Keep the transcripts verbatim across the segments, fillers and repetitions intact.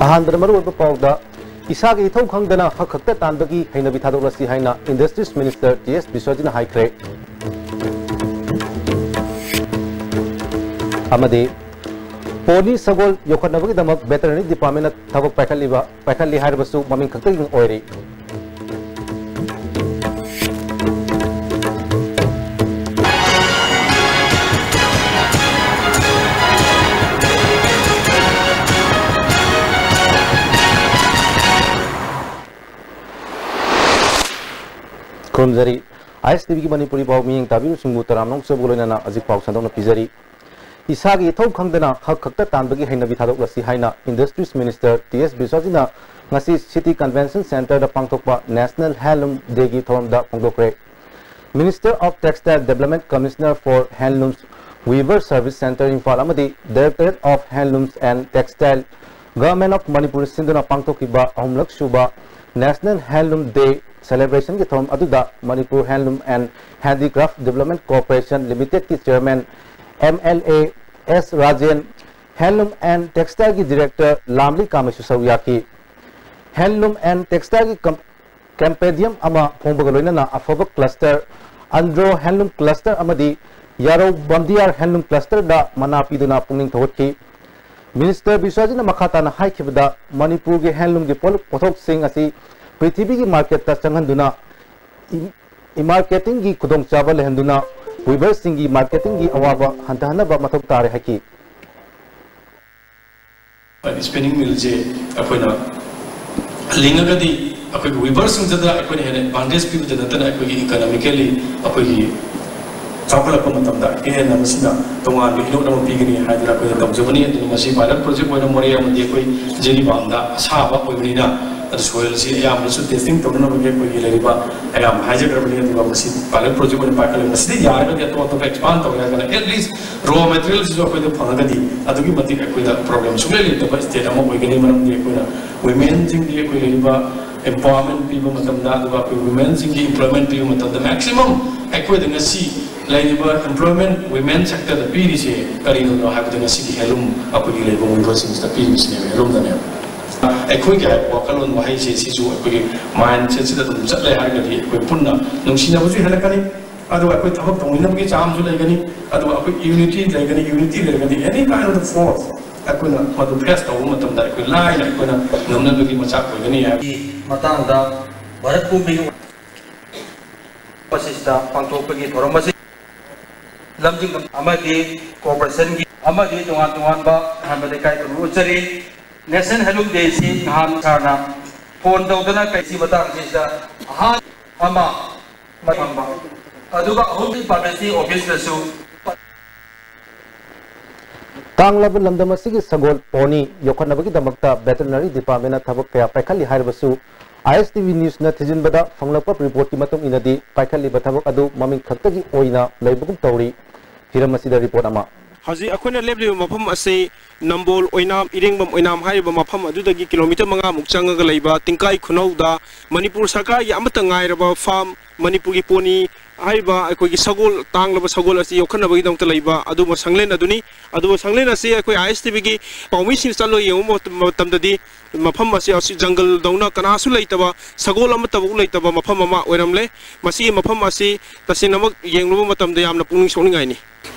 ꯑꯍꯥꯟꯕꯗ ꯃꯔꯨꯑꯣꯏꯕ ꯄꯥꯎꯗ, ꯏꯁꯥꯒꯤ ꯏꯊꯧ ꯈꯪꯗꯅ ꯍꯛ ꯈꯛꯇ ꯇꯥꯟꯕꯒꯤ ꯍꯩꯅꯕꯤ ꯊꯥꯗꯣꯛꯂꯁꯤ ꯍꯥꯏꯅ Industries Minister ꯇꯤ ꯑꯦꯁ ꯕꯤꯁ꯭ꯋꯖꯤꯠꯅ ꯍꯥꯏꯈ꯭ꯔꯦ꯫ ꯑꯃꯗꯤ ꯄꯣꯅꯤ ꯁꯒꯣꯜ ꯌꯣꯛꯈꯠꯅꯕꯒꯤꯗꯃꯛ Veterinary Departmentꯅ ꯊꯕꯛ ꯄꯥꯏꯈꯠꯂꯤꯕ, ꯄꯥꯏꯈꯠꯂꯤ ꯍꯥꯏꯔꯕꯁꯨ ꯃꯃꯤꯡ ꯈꯛꯇꯒꯤ ꯑꯣꯏꯔꯤ꯫ ꯈꯨꯔꯨꯝꯖꯔꯤ꯫ ꯑꯥꯏ ꯑꯦꯁ ꯇꯤ ꯚꯤꯒꯤ ꯃꯅꯤꯄꯨꯔꯤ ꯄꯥꯎ ꯃꯤꯠꯌꯦꯡ ꯇꯥꯕꯤꯔꯤꯕꯁꯤꯡꯕꯨ ꯇꯔꯥꯝꯅ ꯑꯣꯛꯆꯕꯒ ꯂꯣꯏꯅꯅ ꯍꯧꯖꯤꯛ ꯄꯥꯎ ꯁꯟꯗꯣꯛꯅ ꯄꯤꯖꯔꯤ꯫ ꯏꯁꯥꯒꯤ ꯏꯊꯧ ꯈꯪꯗꯅ ꯍꯛ ꯈꯛꯇ ꯇꯥꯟꯕꯒꯤ ꯍꯩꯅꯕꯤ ꯊꯥꯗꯣꯛꯂꯁꯤ ꯍꯥꯏꯅ Industries Minister ꯇꯤ ꯑꯦꯁ ꯕꯤꯁ꯭ꯋꯖꯤꯠꯅ ꯉꯁꯤ City Convention Centreꯗ ꯄꯥꯡꯊꯣꯛꯄ National Handloom Dayꯒꯤ ꯊꯧꯔꯝꯗ ꯐꯣꯡꯗꯣꯛꯈ꯭ꯔꯦ꯫ Minister of Textile Development, Commissioner for Handlooms, Weaver Service Centre Imphal ꯑꯃꯗꯤ Directorate of Handlooms and Textile, Government of Manipur ꯁꯤꯟꯗꯨꯅ ꯄꯥꯡꯊꯣꯛꯈꯤꯕ ꯑꯍꯨꯝꯂꯛ ꯁꯨꯕ National Handloom Day celebrationꯒꯤ ꯊꯧꯔꯝ ꯑꯗꯨꯗ Manipur Handloom and Handicraft Development Corporation Limitedꯀꯤ Chairman M L A S Rajen, Handloom and Textileꯒꯤ Director ꯂꯥꯝꯂꯤ ꯀꯥꯃꯩꯁꯨ ꯁꯔꯨꯛ ꯌꯥꯈꯤ꯫ Handloom and Textileꯒꯤ cum-, Compendium ꯑꯃ ꯐꯣꯡꯕꯒ ꯂꯣꯏꯅꯅ ꯑꯐꯕ cluster, ꯑꯟꯗ꯭ꯔꯣ Handloom Cluster ꯑꯃꯗꯤ ꯌꯥꯔꯧ ꯕꯝꯗꯤꯌꯥꯔ Handloom Clusterꯗ ꯃꯅꯥ ꯄꯤꯗꯨꯅ ꯄꯨꯛꯅꯤꯡ ꯊꯧꯒꯠꯈꯤ꯫ Minister ꯕꯤꯁ꯭ꯋꯖꯤꯠꯅ ꯃꯈꯥ ꯇꯥꯅ ꯍꯥꯏꯈꯤꯕꯗ, ꯃꯅꯤꯄꯨꯔꯒꯤ handloomꯒꯤ ꯄꯣꯠ-, ꯄꯣꯠꯊꯣꯛꯁꯤꯡ ꯑꯁꯤ ꯄ꯭ꯔꯤꯊꯤꯕꯤꯒꯤ marketꯇ ꯆꯪꯍꯟꯗꯨꯅ ꯏ-, marketingꯒꯤ ꯈꯨꯗꯣꯡꯆꯥꯕ ꯂꯩꯍꯟꯗꯨꯅ weaverꯁꯤꯡꯒꯤ marketingꯒꯤ ꯑꯋꯥꯕ ꯍꯟꯊꯍꯟꯅꯕ ꯃꯊꯧ ꯇꯥꯔꯦ ꯍꯥꯏꯈꯤ꯫ Spinning millꯁꯦ ꯑꯩꯈꯣꯏꯅ ꯂꯤꯡꯉꯒꯗꯤ ꯑꯩꯈꯣꯏꯒꯤ weaverꯁꯤꯡꯗꯨꯗ ꯑꯩꯈꯣꯏꯅ ꯍꯦꯟꯅ advantage ꯄꯤꯕꯗ ꯅꯠꯇꯅ ꯑꯩꯈꯣꯏꯒꯤ economically ꯑꯩꯈꯣꯏꯒꯤ ꯆꯥꯎꯈꯠꯂꯛꯄ ꯃꯇꯝꯗ ꯍꯦꯟꯅ ꯃꯁꯤꯅ ꯇꯣꯉꯥꯟꯕ ꯏꯅꯣꯠ ꯑꯃ ꯄꯤꯒꯅꯤ ꯍꯥꯏꯗꯅ ꯑꯩꯈꯣꯏꯅ ꯇꯧꯖꯕꯅꯤ꯫ ꯑꯗꯨꯅ ꯃꯁꯤ pilot project ꯑꯣꯏꯅ ꯃꯣꯔꯦ ꯑꯃꯗꯤ ꯑꯩꯈꯣꯏ ꯖꯤꯔꯤꯕꯥꯝꯗ ꯑꯁꯥꯕ ꯑꯣꯏꯕꯅꯤꯅ ꯑꯗꯨ soil ꯁꯤ ꯑꯌꯥꯝꯕꯅꯁꯨ testing ꯇꯧꯅꯅꯕꯒꯤ ꯑꯩꯈꯣꯏꯒꯤ ꯂꯩꯔꯤꯕ ꯑꯌꯥꯝꯕ ꯍꯥꯏꯖꯈ꯭ꯔꯕꯅꯤ꯫ ꯑꯗꯨꯒ ꯃꯁꯤ pilot project ꯑꯣꯏꯅ ꯄꯥꯏꯈꯠꯂꯦ꯫ ꯃꯁꯤꯗꯤ ꯌꯥꯔꯒꯗꯤ ꯑꯇꯣꯞ ꯑꯇꯣꯞꯄ expand ꯇꯧꯕ ꯌꯥꯔꯒꯅ at least raw material ꯁꯤꯁꯨ ꯑꯩꯈꯣꯏꯗ ꯐꯪꯉꯒꯗꯤ ꯑꯗꯨꯛꯀꯤ ꯃꯇꯤꯛ ꯑꯩꯈꯣꯏꯗ problem ꯁꯨꯡꯂꯩ ꯂꯩꯇꯕ state ꯑꯃ ꯑꯣꯏꯒꯅꯤ꯫ ꯃꯔꯝꯗꯤ ꯑꯩꯈꯣꯏꯅ women ꯁꯤꯡꯒꯤ ꯑꯩꯈꯣꯏ ꯂꯩꯔꯤꯕ empowerment ꯄꯤꯕ ꯃꯇꯝꯗ, ꯑꯗꯨꯒ ꯑꯩꯈꯣꯏ women ꯁꯤꯡꯒꯤ employment ꯄꯤꯕ ꯃꯇꯝꯗ maximum ꯑꯩꯈꯣꯏꯗ ꯉꯁꯤ ꯂꯩꯔꯤꯕ employment women sector ꯗ ꯄꯤꯔꯤꯁꯦ ꯀꯔꯤꯅꯣ ꯍꯥꯏꯕꯗ ꯉꯁꯤꯒꯤ handloom ꯑꯩꯈꯣꯏꯒꯤ ꯂꯩꯕ ꯃꯤꯑꯣꯏꯁꯤꯡꯁꯤꯗ ꯄꯤꯔꯤꯕꯁꯤꯅꯦꯕ, handloom ꯗꯅꯦꯕ꯫ ꯑꯩꯈꯣꯏꯒꯤ ꯍꯥꯏꯕ ꯋꯥꯈꯜꯂꯣꯟ ꯋꯥꯍꯩꯁꯦ ꯁꯤꯁꯨ ꯑꯩꯈꯣꯏꯒꯤ mindset ꯁꯤꯗ ꯑꯗꯨꯝ ꯆꯠꯂꯦ ꯍꯥꯏꯔꯒꯗꯤ ꯑꯩꯈꯣꯏ ꯄꯨꯟꯅ ꯅꯨꯡꯁꯤꯅꯕꯁꯨ ꯍꯦꯜꯂꯛꯀꯅꯤ, ꯑꯗꯨꯒ ꯑꯩꯈꯣꯏ ꯊꯕꯛ ꯇꯧꯃꯤꯟꯅꯕꯒꯤ ꯆꯥꯡꯁꯨ ꯂꯩꯒꯅꯤ, ꯑꯗꯨꯒ ꯑꯩꯈꯣꯏ unity ꯂꯩꯒꯅꯤ꯫ Unity ꯂꯩꯔꯒꯗꯤ any kind of the force ꯑꯩꯈꯣꯏꯅ ꯃꯗꯨ face ꯇꯧꯕ ꯃꯇꯝꯗ ꯑꯩꯈꯣꯏ ꯂꯥꯏꯅ ꯑꯩꯈꯣꯏꯅ ꯉꯝꯅꯕꯒꯤ ꯃꯆꯥꯛ ꯑꯣꯏꯒꯅꯤ ꯍꯥꯏꯕ꯫ ꯒꯤ ꯃꯇꯥꯡꯗ ꯚꯥꯔꯠ ꯄꯨꯝꯕꯒꯤ ꯑꯁꯤꯗ ꯄꯥꯡꯊꯣꯛꯄꯒꯤ ꯊꯧꯔꯝ ꯑꯁꯤ ꯂꯝꯖꯤꯡ ꯑꯃꯗꯤ corporation ꯒꯤ ꯑꯃꯗꯤ ꯇꯣꯉꯥꯟ ꯇꯣꯉꯥꯟꯕ ꯑꯍꯥꯟꯕꯗ ꯏꯀꯥꯏ ꯈꯨꯝꯅꯕ ꯎꯠꯆꯔꯤ꯫ National Handloom Day ꯁꯤ ꯅꯍꯥꯟ ꯁꯥꯔꯅ phone ꯇꯧꯗꯅ ꯀꯩꯁꯤ ꯃꯇꯥꯡꯁꯤꯗ ꯑꯍꯥꯟꯕ ꯑꯃ ꯊꯝꯕ, ꯑꯗꯨꯒ ꯑꯍꯨꯝꯗꯤ publicity office ꯇꯁꯨ꯫ ꯇꯥꯡꯂꯕ ꯂꯝꯗꯝ ꯑꯁꯤꯒꯤ ꯁꯒꯣꯜ pony ꯌꯣꯛꯈꯠꯅꯕꯒꯤꯗꯃꯛꯇ veterinary department ꯅ ꯊꯕꯛ ꯀꯌꯥ ꯄꯥꯏꯈꯠꯂꯤ ꯍꯥꯏꯔꯕꯁꯨ, I S T V news ꯅ ꯊꯤꯖꯤꯟꯕꯗ ꯐꯪꯂꯛꯄ report ꯀꯤ ꯃꯇꯨꯡ ꯏꯟꯅꯗꯤ ꯄꯥꯏꯈꯠꯂꯤꯕ ꯊꯕꯛ ꯑꯗꯨ ꯃꯃꯤꯡ ꯈꯛꯇꯒꯤ ꯑꯣꯏꯅ ꯂꯩꯕꯒꯨꯝ ꯇꯧꯔꯤ꯫ ꯍꯤꯔꯝ ꯑꯁꯤꯗ report ꯑꯃ꯫ ꯍꯧꯖꯤꯛ ꯑꯩꯈꯣꯏꯅ ꯂꯦꯞꯂꯤꯕ ꯃꯐꯝ ꯑꯁꯤ ꯅꯝꯕꯣꯜ ꯑꯣꯏꯅꯥꯝ, ꯏꯔꯦꯡꯕꯝ ꯑꯣꯏꯅꯥꯝ ꯍꯥꯏꯔꯤꯕ ꯃꯐꯝ ꯑꯗꯨꯗꯒꯤ kilometre ꯃꯉꯥꯃꯨꯛ ꯆꯪꯉꯒ ꯂꯩꯕ ꯇꯤꯡꯀꯥꯏ ꯈꯨꯅꯧꯗ ꯃꯅꯤꯄꯨꯔ ꯁꯔꯀꯥꯔꯒꯤ ꯑꯃꯠꯇ ꯉꯥꯏꯔꯕ farm, ꯃꯅꯤꯄꯨꯔꯒꯤ pony ꯍꯥꯏꯔꯤꯕ ꯑꯩꯈꯣꯏꯒꯤ ꯁꯒꯣꯜ, ꯇꯥꯡꯂꯕ ꯁꯒꯣꯜ ꯑꯁꯤ ꯌꯣꯛꯈꯠꯅꯕꯒꯤꯗꯃꯛꯇ ꯂꯩꯕ ꯑꯗꯨꯒꯨꯝꯕ ꯁꯪꯂꯦꯟ ꯑꯗꯨꯅꯤ꯫ ꯑꯗꯨꯒ ꯁꯪꯂꯦꯟ ꯑꯁꯤ ꯑꯩꯈꯣꯏ I S T V ꯒꯤ ꯄꯥꯎꯃꯤꯁꯤꯡꯅ ꯆꯠꯂꯒ ꯌꯦꯡꯕ ꯃꯇꯝ-, ꯃꯇꯝꯗꯗꯤ ꯃꯐꯝ ꯑꯁꯤ, ꯑꯁꯤ ꯖꯪꯒꯜꯗꯧꯅ ꯀꯅꯥꯁꯨ ꯂꯩꯇꯕ, ꯁꯒꯣꯜ ꯑꯃꯠꯇꯐꯥꯎ ꯂꯩꯇꯕ ꯃꯐꯝ ꯑꯃ ꯑꯣꯏꯔꯝꯂꯦ꯫ ꯃꯁꯤꯒꯤ ꯃꯐꯝ ꯑꯁꯤ ꯇꯁꯦꯡꯅꯃꯛ ꯌꯦꯡꯂꯨꯕ ꯃꯇꯝꯗ ꯌꯥꯝꯅ ꯄꯨꯛꯅꯤꯡ ꯁꯣꯛꯅꯤꯡꯉꯥꯏꯅꯤ꯫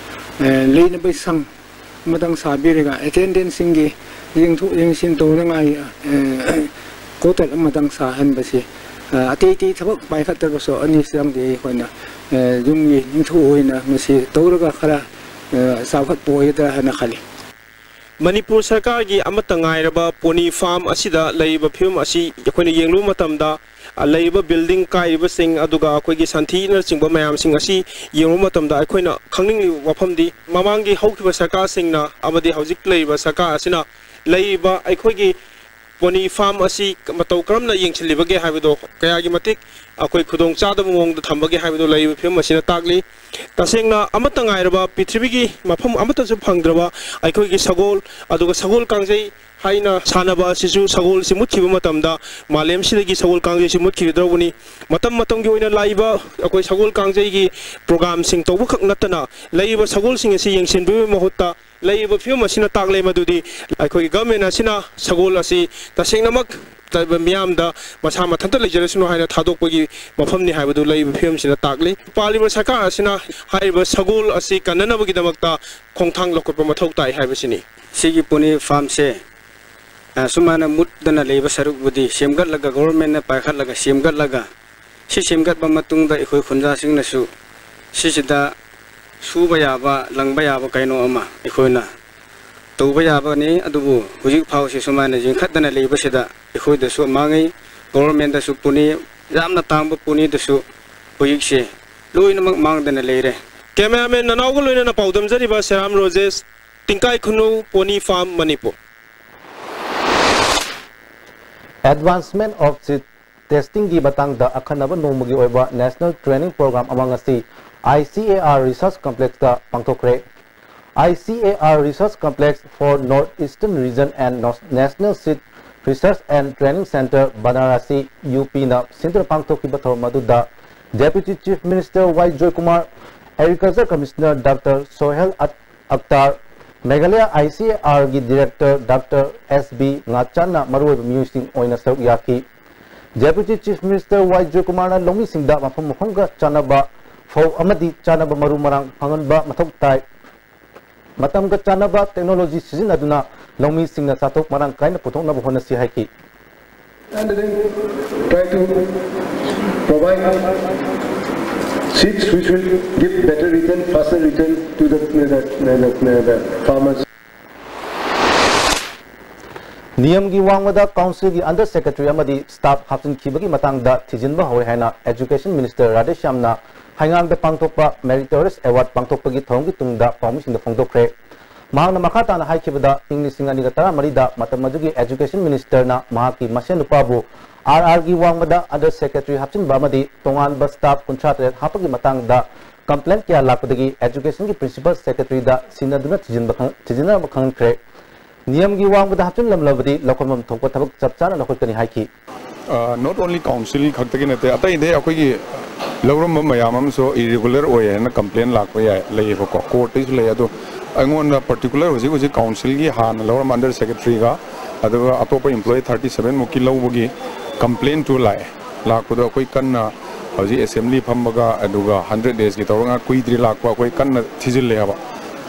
ꯑꯦ, ꯂꯩꯅꯕ ꯁꯪ ꯑꯃꯇꯪ ꯁꯥꯕꯤꯔꯒ attendant ꯁꯤꯡꯒꯤ ꯌꯦꯡꯊꯣꯛ ꯌꯦꯡꯁꯤꯟ ꯇꯧꯅꯉꯥꯏ, ꯑꯦ, quarter ꯑꯃꯇꯪ ꯁꯥꯍꯟꯕꯁꯤ, ꯑꯦ, ꯑꯇꯩ ꯑꯇꯩ ꯊꯕꯛ ꯄꯥꯏꯈꯠꯇ꯭ꯔꯒꯁꯨ ꯑꯅꯤꯁꯤꯗꯪꯗꯤ ꯑꯩꯈꯣꯏꯅ, ꯑꯦ, ꯌꯨꯝꯒꯤ ꯅꯤꯡꯊꯧ ꯑꯣꯏꯅ ꯃꯁꯤ ꯇꯧꯔꯒ ꯈꯔ, ꯑꯦ, ꯆꯥꯎꯈꯠꯄ ꯑꯣꯏꯒꯗ꯭ꯔꯥ ꯍꯥꯏꯅ ꯈꯜꯂꯤ꯫ ꯃꯅꯤꯄꯨꯔ ꯁꯔꯀꯥꯔꯒꯤ ꯑꯃꯠꯇ ꯉꯥꯏꯔꯕ pony farm ꯑꯁꯤꯗ ꯂꯩꯔꯤꯕ ꯐꯤꯕꯝ ꯑꯁꯤ ꯑꯩꯈꯣꯏꯅ ꯌꯦꯡꯂꯨꯕ ꯃꯇꯝꯗ, ꯑ, ꯂꯩꯔꯤꯕ building ꯀꯥꯏꯔꯤꯕꯁꯤꯡ, ꯑꯗꯨꯒ ꯑꯩꯈꯣꯏꯒꯤ ꯁꯟꯊꯤꯅꯆꯤꯡꯕ ꯃꯌꯥꯝꯁꯤꯡ ꯑꯁꯤ ꯌꯦꯡꯂꯨꯕ ꯃꯇꯝꯗ ꯑꯩꯈꯣꯏꯅ ꯈꯪꯅꯤꯡꯂꯤꯕ ꯋꯥꯐꯝꯗꯤ, ꯃꯃꯥꯡꯒꯤ ꯍꯧꯈꯤꯕ ꯁꯔꯀꯥꯔꯁꯤꯡꯅ ꯑꯃꯗꯤ ꯍꯧꯖꯤꯛ ꯂꯩꯔꯤꯕ ꯁꯔꯀꯥꯔ ꯑꯁꯤꯅ ꯂꯩꯔꯤꯕ ꯑꯩꯈꯣꯏꯒꯤ ꯄꯣꯅꯤ ꯐꯥꯔꯝ ꯑꯁꯤ ꯃꯇꯧ ꯀꯔꯝꯅ ꯌꯦꯡꯁꯤꯜꯂꯤꯕꯒꯦ ꯍꯥꯏꯕꯗꯣ, ꯀꯌꯥꯒꯤ ꯃꯇꯤꯛ ꯑꯩꯈꯣꯏ ꯈꯨꯗꯣꯡ ꯆꯥꯗꯕ ꯃꯑꯣꯡꯗ ꯊꯝꯕꯒꯦ ꯍꯥꯏꯕꯗꯨ ꯂꯩꯔꯤꯕ ꯐꯤꯕꯝ ꯑꯁꯤꯅ ꯇꯥꯛꯂꯤ꯫ ꯇꯁꯦꯡꯅ ꯑꯃꯠꯇ ꯉꯥꯏꯔꯕ ꯄ꯭ꯔꯤꯊꯤꯕꯤꯒꯤ ꯃꯐꯝ ꯑꯃꯠꯇꯁꯨ ꯐꯪꯗ꯭ꯔꯕ ꯑꯩꯈꯣꯏꯒꯤ ꯁꯒꯣꯜ, ꯑꯗꯨꯒ ꯁꯒꯣꯜ ꯀꯥꯡꯖꯩ ꯍꯥꯏꯅ ꯁꯥꯟꯅꯕ ꯑꯁꯤꯁꯨ, ꯁꯒꯣꯜꯁꯤ ꯃꯨꯠꯈꯤꯕ ꯃꯇꯝꯗ ꯃꯥꯂꯦꯝꯁꯤꯗꯒꯤ ꯁꯒꯣꯜ ꯀꯥꯡꯖꯩꯁꯤ ꯃꯨꯠꯈꯤꯒꯗꯧꯕꯅꯤ꯫ ꯃꯇꯝ ꯃꯇꯝꯒꯤ ꯑꯣꯏꯅ ꯂꯥꯛꯏꯕ ꯑꯩꯈꯣꯏ ꯁꯒꯣꯜ ꯀꯥꯡꯖꯩꯒꯤ ꯄ꯭ꯔꯣꯒꯥꯝꯁꯤꯡ ꯇꯧꯕꯈꯛ ꯅꯠꯇꯅ, ꯂꯩꯔꯤꯕ ꯁꯒꯣꯜꯁꯤꯡ ꯑꯁꯤ ꯌꯦꯡꯁꯤꯟꯕꯤꯕꯒꯤ ꯃꯍꯨꯠꯇ, ꯂꯩꯔꯤꯕ ꯐꯤꯕꯝ ꯑꯁꯤꯅ ꯇꯥꯛꯂꯦ ꯃꯗꯨꯗꯤ ꯑꯩꯈꯣꯏꯒꯤ ꯒꯚꯔꯟꯃꯦꯟ ꯑꯁꯤꯅ ꯁꯒꯣꯜ ꯑꯁꯤ ꯇꯁꯦꯡꯅꯃꯛ ꯃꯤꯌꯥꯝꯗ ꯃꯁꯥ ꯃꯊꯟꯇ ꯂꯩꯖꯔꯁꯅꯨ ꯍꯥꯏꯅ ꯊꯥꯗꯣꯛꯄꯒꯤ ꯃꯐꯝꯅꯤ ꯍꯥꯏꯕꯗꯨ ꯂꯩꯔꯤꯕ ꯐꯤꯕꯝꯁꯤꯅ ꯇꯥꯛꯂꯤ꯫ ꯄꯥꯜꯂꯤꯕ ꯁꯔꯀꯥꯔ ꯑꯁꯤꯅ ꯍꯥꯏꯔꯤꯕ ꯁꯒꯣꯜ ꯑꯁꯤ ꯀꯟꯅꯅꯕꯒꯤꯗꯃꯛꯇ ꯈꯣꯡꯊꯥꯡ ꯂꯧꯈꯠꯄ ꯃꯊꯧ ꯇꯥꯏ ꯍꯥꯏꯕꯁꯤꯅꯤ꯫ ꯁꯤꯒꯤ ꯄꯣꯅꯤ ꯐꯥꯔꯝꯁꯦ, ꯑ, ꯁꯨꯃꯥꯏꯅ ꯃꯨꯠꯇꯅ ꯂꯩꯕ ꯁꯔꯨꯛꯄꯨꯗꯤ ꯁꯦꯝꯒꯠꯂꯒ, ꯒꯣꯚꯔꯟꯃꯦꯟꯠꯅ ꯄꯥꯏꯈꯠꯂꯒ ꯁꯦꯝꯒꯠꯂꯒ, ꯁꯤ ꯁꯦꯝꯒꯠꯄ ꯃꯇꯨꯡꯗ ꯑꯩꯈꯣꯏ ꯈꯨꯟꯖꯥꯁꯤꯡꯅꯁꯨ ꯁꯤꯁꯤꯗ ꯁꯨꯕ ꯌꯥꯕ, ꯂꯪꯕ ꯌꯥꯕ ꯀꯩꯅꯣ ꯑꯃ ꯑꯩꯈꯣꯏꯅ ꯇꯧꯕ ꯌꯥꯕꯅꯤ꯫ ꯑꯗꯨꯕꯨ ꯍꯧꯖꯤꯛ ꯐꯥꯎꯁꯤ ꯁꯨꯃꯥꯏꯅ ꯌꯦꯡꯈꯠꯇꯅ ꯂꯩꯕꯁꯤꯗ ꯑꯩꯈꯣꯏꯗꯁꯨ ꯃꯥꯡꯉꯤ, ꯒꯣꯚꯔꯟꯃꯦꯟꯠꯇꯁꯨ ꯄꯣꯅꯤ, ꯌꯥꯝꯅ ꯇꯥꯡꯕ ꯄꯣꯅꯤꯗꯁꯨ ꯍꯧꯖꯤꯛꯁꯦ ꯂꯣꯏꯅꯃꯛ ꯃꯥꯡꯗꯅ ꯂꯩꯔꯦ꯫ ꯀꯦꯃꯦꯔꯥꯃꯦꯟ ꯅꯅꯥꯎꯒ ꯂꯣꯏꯅꯅ ꯄꯥꯎꯗꯝꯖꯔꯤꯕ Seram Rojesh, Tingkai Khunou, pony farm, Manipur. Advancement of Seed Testing ꯒꯤ ꯃꯇꯥꯡꯗ ꯑꯈꯟꯅꯕ ꯅꯣꯡꯃꯒꯤ ꯑꯣꯏꯕ National Training Program ꯑꯃ ꯉꯁꯤ I C A R Research Complex ꯇ ꯄꯥꯡꯊꯣꯛꯈ꯭ꯔꯦ꯫ I C A R Research Complex for North Eastern Region and National Seed Research and Training Centre, Banarasi, U P ꯅ ꯁꯤꯟꯗꯨꯅ ꯄꯥꯡꯊꯣꯛꯈꯤꯕ ꯊꯧꯔꯝ ꯑꯗꯨꯗ Deputy Chief Minister Y Joykumar, Agriculture Commissioner doctor Sohel ꯑꯠ-, Akhtar, Meghalaya I C A R ꯒꯤ Director doctor S B ꯉꯥꯆꯥꯟꯅ ꯃꯔꯨꯑꯣꯏꯕ ꯃꯤꯑꯣꯏꯁꯤꯡ ꯑꯣꯏꯅ ꯁꯔꯨꯛ ꯌꯥꯈꯤ꯫ Deputy Chief Minister ꯋꯥꯏ ꯖꯣꯏꯀꯨꯃꯥꯔꯅ ꯂꯧꯃꯤꯁꯤꯡꯗ ꯃꯐꯝ ꯃꯐꯝꯒ ꯆꯥꯟꯅꯕ ꯐꯧ ꯑꯃꯗꯤ ꯆꯥꯟꯅꯕ ꯃꯔꯨ ꯃꯔꯥꯡ ꯐꯪꯍꯟꯕ ꯃꯊꯧ ꯇꯥꯏ꯫ ꯃꯇꯝꯒ ꯆꯥꯟꯅꯕ technology ꯁꯤꯖꯤꯟꯅꯗꯨꯅ ꯂꯧꯃꯤꯁꯤꯡꯅ ꯆꯥꯊꯣꯛ ꯃꯔꯥꯡ ꯀꯥꯏꯅ ꯄꯨꯊꯣꯛꯅꯕ ꯍꯣꯠꯅꯁꯤ ꯍꯥꯏꯈꯤ꯫ And then try to provide seeds which will give better return, faster return to the, the, the, the, the farmers. ꯅꯤꯌꯝꯒꯤ ꯋꯥꯡꯃꯗ council ꯒꯤ under secretary ꯑꯃꯗꯤ staff ꯍꯥꯞꯆꯤꯟꯈꯤꯕꯒꯤ ꯃꯇꯥꯡꯗ ꯊꯤꯖꯤꯟꯕ ꯍꯧꯔꯦ ꯍꯥꯏꯅ Education Minister ꯔꯥꯙꯦꯁ꯭ꯌꯥꯝꯅ ꯍꯩꯉꯥꯡꯗ ꯄꯥꯡꯊꯣꯛꯄ Meritorious Award ꯄꯥꯡꯊꯣꯛꯄꯒꯤ ꯊꯧꯔꯝꯒꯤ ꯇꯨꯡꯗ ꯄꯥꯎꯃꯤꯁꯤꯡꯗ ꯐꯣꯡꯗꯣꯛꯈ꯭ꯔꯦ꯫ ꯃꯍꯥꯛꯅ ꯃꯈꯥ ꯇꯥꯅ ꯍꯥꯏꯈꯤꯕꯗ, ꯏꯪ ꯂꯤꯁꯤꯡ ꯑꯅꯤꯒ ꯇꯔꯥꯃꯔꯤꯗ ꯃꯇꯝ ꯑꯗꯨꯒꯤ education ministerꯅ ꯃꯍꯥꯛꯀꯤ ꯃꯁꯦꯟ ꯅꯨꯄꯥꯕꯨ RRꯒꯤ ꯋꯥꯡꯃꯗ under secretary ꯍꯥꯞꯆꯤꯟꯕ ꯑꯃꯗꯤ ꯇꯣꯉꯥꯟꯕ staff ꯀꯨꯟꯊ꯭ꯔꯥ ꯇꯔꯦꯠ ꯍꯥꯞꯄꯒꯤ ꯃꯇꯥꯡꯗ complaint ꯀꯌꯥ ꯂꯥꯛꯄꯗꯒꯤ educationꯒꯤ principal secretaryꯗ ꯁꯤꯟꯅꯗꯨꯅ ꯊꯤꯖꯤꯟꯕ ꯈꯪ-, ꯊꯤꯖꯤꯟꯅꯕ ꯈꯪꯍꯟꯈ꯭ꯔꯦ꯫ ꯅꯤꯌꯝꯒꯤ ꯋꯥꯡꯃꯗ ꯍꯥꯞꯆꯤꯟꯂꯝꯂꯕꯗꯤ ꯂꯧꯈꯠꯐꯝ ꯊꯣꯛꯄ ꯊꯕꯛ ꯆꯞ ꯆꯥꯅ ꯂꯧꯈꯠꯀꯅꯤ ꯍꯥꯏꯈꯤ꯫ Not only council ꯈꯛꯇꯒꯤ ꯅꯠꯇꯦ, ꯑꯇꯩ ꯑꯇꯩ ꯑꯩꯈꯣꯏꯒꯤ ꯂꯧꯔꯝꯕ ꯃꯌꯥꯝ ꯑꯃꯁꯨ irregular ꯑꯣꯏ ꯍꯥꯏꯅ complaint ꯂꯥꯛꯄ ꯌꯥꯏ, ꯂꯩꯌꯦꯕꯀꯣ, courtꯇꯩꯁꯨ ꯂꯩ꯫ ꯑꯗꯣ ꯑꯩꯉꯣꯟꯗ particular ꯍꯧꯖꯤꯛ ꯍꯧꯖꯤꯛ councilꯒꯤ ꯍꯥꯟꯅ ꯂꯧꯔꯝꯕ under secretaryꯒ ꯑꯗꯨꯒ ꯑꯇꯣꯞꯄ employee thirty seven ꯃꯨꯛꯀꯤ ꯂꯧꯕꯒꯤ complaintꯇꯨ ꯂꯥꯛꯑꯦ꯫ ꯂꯥꯛꯄꯗꯣ ꯑꯩꯈꯣꯏ ꯀꯟꯅ ꯍꯧꯖꯤꯛ assembly ꯐꯝꯕꯒ ꯑꯗꯨꯒ hundred daysꯀꯤ ꯇꯧꯔꯒ ꯀꯨꯏꯗ꯭ꯔꯤ ꯂꯥꯛꯄ, ꯑꯩꯈꯣꯏ ꯀꯟꯅ ꯊꯤꯖꯤꯜꯂꯦ ꯍꯥꯏꯕ꯫